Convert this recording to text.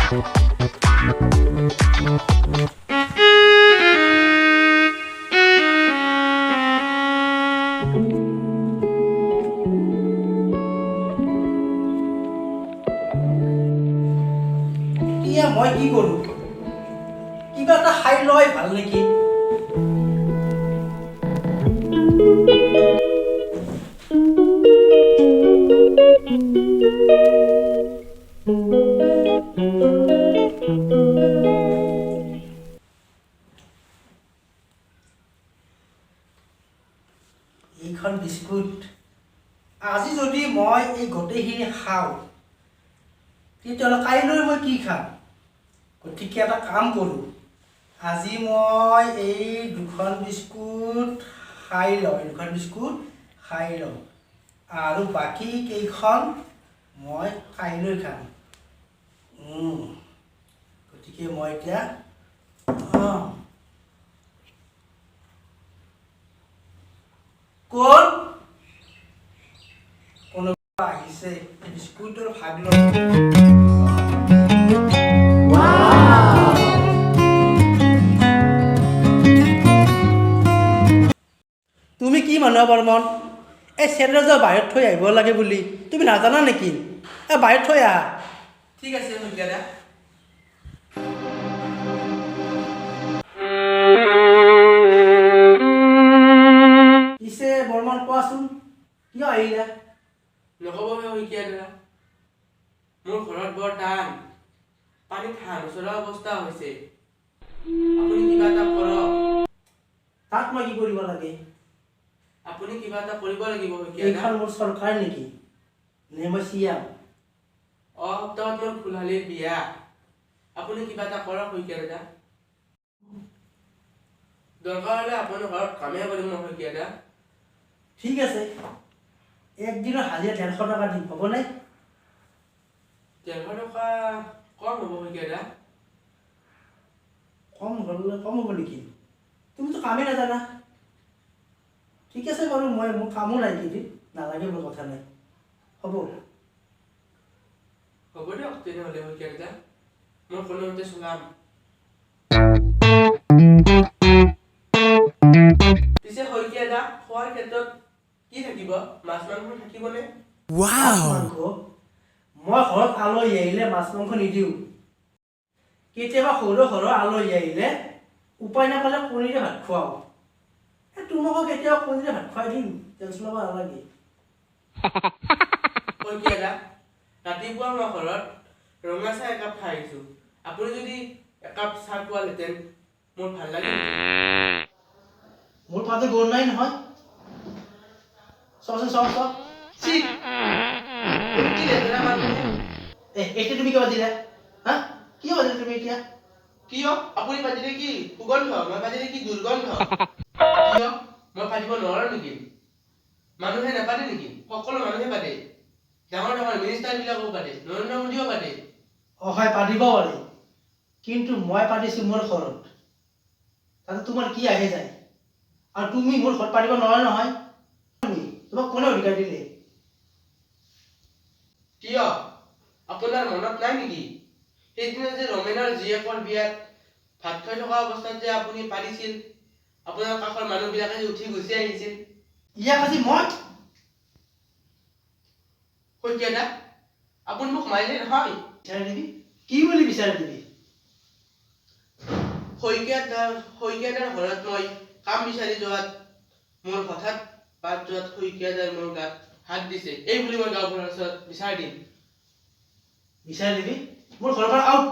এতিয়া মই কি কৰোঁ? কিবা এটা খাই লয় ভাল নেকি? এইখন বিস্কুট আজি যদি মই এই গোটেইখিনি খাওঁ, তেতিয়াহ'লে কাইলৈ মই কি খাম? গতিকে এটা কাম কৰোঁ, আজি মই এই দুখন বিস্কুট খাই লওঁ, এই দুখন বিস্কুট খাই লওঁ আৰু বাকী কেইখন মই কাইলৈ খাম। গতিকে মই এতিয়া অঁ কোন কোনোবা আহিছে, বিস্কুটৰ ভাগ ল'ব। তুমি কি মানুহ বৰ্মন? এই চেন্দেলযোৰ বাহিৰত থৈ আহিব লাগে বুলি তুমি নাজানা নেকি? এই বাহিৰত থৈ আহা। ঠিক আছে শইকীয়া দা। পিছে বৰ্মন, কোৱাচোন, কিয় আহিলা? নক'ব হে শইকীয়া দা, মোৰ ঘৰত বৰ টান, পানীত হাঁহ নচৰা অৱস্থা হৈছে। আপুনি কিবা এটা কৰক। তাত মই কি কৰিব লাগে? আপুনি কিবা এটা কৰিব লাগিব শইকীয়া দা। এইখন মোৰ চৰকাৰ নেকি নে মই চিয়াম? অহা সপ্তাহত মোৰ খুলশালীৰ বিয়া। আপুনি কিবা এটা কৰক শইকীয়া দাদা। দৰকাৰ হ'লে আপোনাৰ ঘৰত কামেই কৰিম মই শইকীয়া দা। ঠিক আছে, একদিনৰ হাজিৰা 150 টকা দিম, হ'বনে? 150 টকা কম হ'ব শইকীয়া দা। কম হ'লে কম হ'ব নেকি? তুমিতো কামেই নাজানা। ঠিক আছে বাৰু, মই মোৰ কামো নাই কেইদিন, নালাগে, মোৰ কথা নাই, হ'ব। হ'ব দিয়ক তেনেহ'লে শইকীয়া দাদা, মই কোনোমতে চলাম। পিছে শইকীয়া দা, খোৱাৰ ক্ষেত্ৰত কি থাকিব? মাছ মাংস থাকিবনে? মাছ মাংস? মই ঘৰত আলহী আহিলে মাছ মাংস নিদিওঁ। কেতিয়াবা সৰু সৰু আলহী আহিলে উপায় নাপালে কণীৰে ভাত খুৱাওঁ। এই তোমাকো কেতিয়াবা কণীৰে ভাত খুৱাই দিম, টেনচন ল'ব নালাগে। শইকীয়া দা, ৰাতিপুৱা মই ঘৰত ৰঙা চাহ একাপ খাই আহিছোঁ। আপুনি যদি একাপ চাহ খোৱালহেঁতেন মোৰ ভাল লাগিল। মোৰ পাতত গৰু নাই নহয়। চাচোন, চাওঁ চাওঁ। চি, তুমি কি লেতেৰা মানুহ হে। এ, এতিয়া তুমি কিয় দিলা? হা, কিয় দিলা তুমি এতিয়া? কিয়? আপুনি পাতিলে কি সুগন্ধ, মই পাতিলে কি দুৰ্গন্ধ? কিয়, মই পাতিব নোৱাৰো নেকি? মানুহে নাপাতে নেকি? সকলো মানুহে পাতে। ডাঙৰ ডাঙৰ মিনিষ্টাৰ বিলাকো পাতে, নৰেন্দ্ৰ মোদীও পাতে। অ হয়, পাতিব পাৰে, কিন্তু মই পাতিছোঁ মোৰ ঘৰত, তাতে তোমাৰ কি আহে যায়? আৰু তুমি মোৰ ঘৰত পাতিব নোৱাৰা নহয়। তুমি, তোমাক কোনে অধিকাৰ দিলে? কিয়, আপোনাৰ মনত নাই নেকি, সেইদিনা যে ৰমেনৰ জীয়েকৰ বিয়াত ভাত খাই থকা অৱস্থাত যে আপুনি পাতিছিল, আপোনাৰ কাষৰ মানুহবিলাকে যে উঠি গুচি আহিছিল? ইয়াক আজি মই শইকীয়া দা, আপুনি মোক মাৰিলে নহয়। বিচাৰি দিবি? কি বুলি বিচাৰি দিবি? শইকীয়া দাৰ ঘৰত মই কাম বিচাৰি যোৱাত মোৰ হঠাৎ বাট যোৱাত শইকীয়া দাই মোৰ গাত হাত দিছে, এই বুলি মই গাঁওবুঢ়াৰ ওচৰত বিচাৰি দিম। বিচাৰি দিবি? মোৰ ঘৰৰ পৰা আউট।